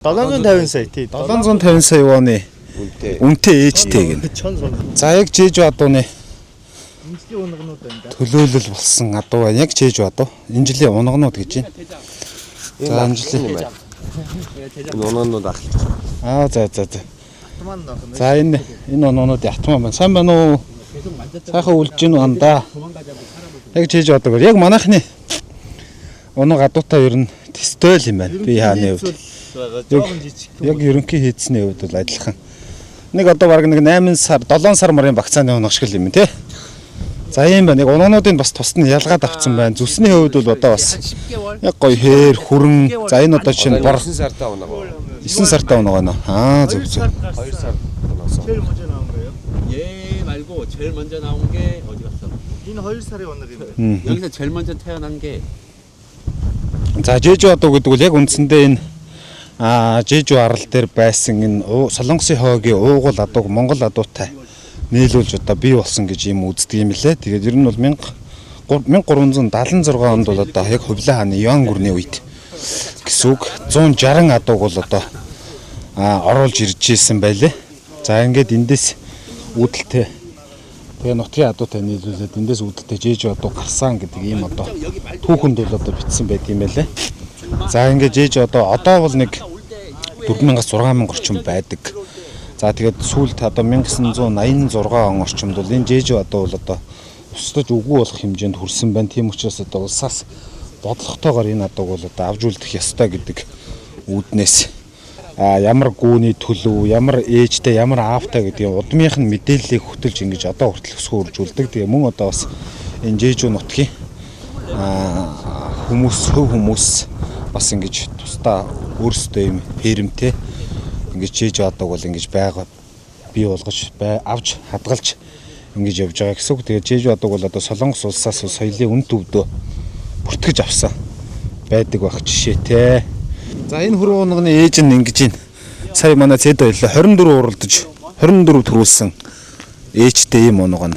750 сая тий. 750 сая воны Үнэтэй. үнэтэй ээжтэй гэнэ. За яг Жэжү адууны Энэ жилийн унаганууд байна да. төлөөлөл болсон адуу байна. Яг Жэжү адуу. Энэ жилийн унаганууд гэж байна. За энэ жилийн юм байна. Энэ унаанууд ахalж. Аа за за за. Атман нөх. За энэ унагануудын атман байна. Сайн байна уу? Сайхан үлж гин үү андаа. Яг Жэжү адуу. Яг манайхны унаг адуутай ер нь төстэй л юм байна. Би хааны хувьд. Байгаа. Жохон жижиг. Яг ерөнхий хийдсэний хувьд бол адилхан. Нэг одоо баг нэг 8 сар, 7 сар марын багцааны унаг шиг л юм тий. За ийм байна. Яг унагануудын бас тусад нь ялгаад авцсан байна. Зүсний хувьд бол одоо бас яг гоё хээр хүрэн. За энэ одоо чинь бор 9 сартаа унаа. 9 сартаа унаг байна. Аа зөв 2 зөв. сард гарсан. 2 сар унаасан. 제일 먼저 나온 거예요? 얘 말고 제일 먼저 나온 게 어디 갔어? энэ 2 сарын унаг юм байна. Мм. 여기서 제일 먼저 태어난 게 За Жэжү адуу гэдэг бол яг үндсэндээ энэ Жэжү арал дээр байсан энэ Солонгосын хойгийн уугуул адууг Монгол адуутай нийлүүлж одоо бий болсон гэж юм үздэг юм лээ. Тэгээд ер нь бол 1376 онд бол одоо яг Хувлаа хааны Юан гүрний үед гэсэн үг 160 адууг бол одоо оруулж ирж исэн байлээ. За ингээд эндээс үүдэлтэй тэгээ нутгийн адуутай нийлүүлээд эндээс үүдэлтэй Жэжү адуу гарсан гэдэг ийм одоо түүхэнд бол одоо бичсэн байт юм байлээ. За ингээд Жэжү одоо бол нэг 4000-аас 6000 орчим байдаг. За тэгээд сүүлд одоо 1986 он орчимд бол энэ Жэжү адуу бол одоо устдаж үгүй болох хэмжээнд хүрсэн байна. Тийм учраас одоо улсаас бодлоготойгоор энэ адууг бол одоо авч үлдэх ёстой гэдэг үүднээс ямар гүүний төлөв, ямар ээжтэй, ямар аавтай гэдгийг удмынх нь мэдээллийг хөтөлж ингэж одоо хүртэл өсгөө үржүүлдэг. Тэгээ мөн одоо бас энэ Жэжү нутгийн хүмүүс, хөв хүмүүс бас ингэж тусдаа өөрсдөө юм фермтэй ингэж Жэжү адууг бол ингэж байгаа бий болгож авч хадгалж ингэж явж байгаа гэсэн үг. Тэгээ Жэжү адууг бол одоо Солонгос улсаас соёлын үн төвдөө бүртгэж авсан байдаг байх жишээтэй. За энэ хүрэн унганы ээж нь ингэж байна. Сая манай цэд байлаа 24 уралдаж 24 төрүүлсэн ээжтэй ийм унга нь.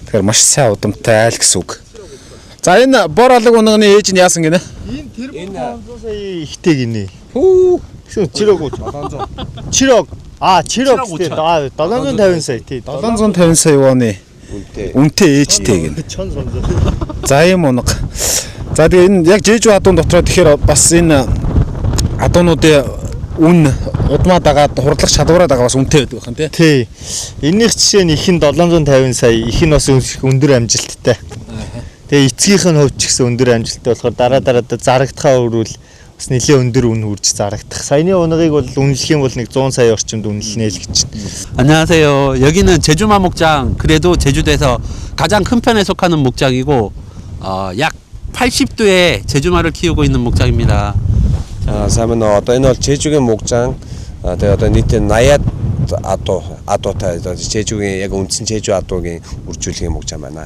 Тэгэхээр маш сайн удамтай айл гэсэн үг. За энэ бор алаг унганы ээж нь яасан гинэ? Энэ тэр 500 сая ихтэй гинэ. Хүү. Гэсэн 7억 500. 7억. А 7억 тий. 750 сая тий. 750 сая воны Үнэтэй. үнэтэй ээжтэй гинэ. 1300. За ийм унга. За тэгээ энэ яг Жэжү адуун дотроо тэгэхээр бас энэ адуунуудын үн удмаа дагаад хурлах чадвараа дагаа бас үнэтэй байдаг байх нь тий. Тий. Энийх жишээ нь их нь 750 сая, их нь бас өндөр амжилттай. Тэгээ эцгийнх нь хувьд ч гэсэн өндөр амжилттай болохоор дараа дараадаа зарагдахаа өрвөл бас нэлээ өндөр үн хүрж зарагдах. Саяны унагийг бол үнэлэх юм бол нэг 100 сая орчимд үнэлнэ л гэж байна. 안녕하세요. 여기는 제주마 목장. 그래도 제주도에서 가장 큰 편에 속하는 목장이고 약 80도의 제주마를 키우고 있는 목장입니다. Аа сайн байна уу. Одоо энэ бол Жэжүгийн мугжаан. Тэгээ одоо нийтдээ 80-аад адуу адуутай одоо Жэжүгийн яг үндсэн Жэжү адуугийн үржүүлгийн мугжаан байна.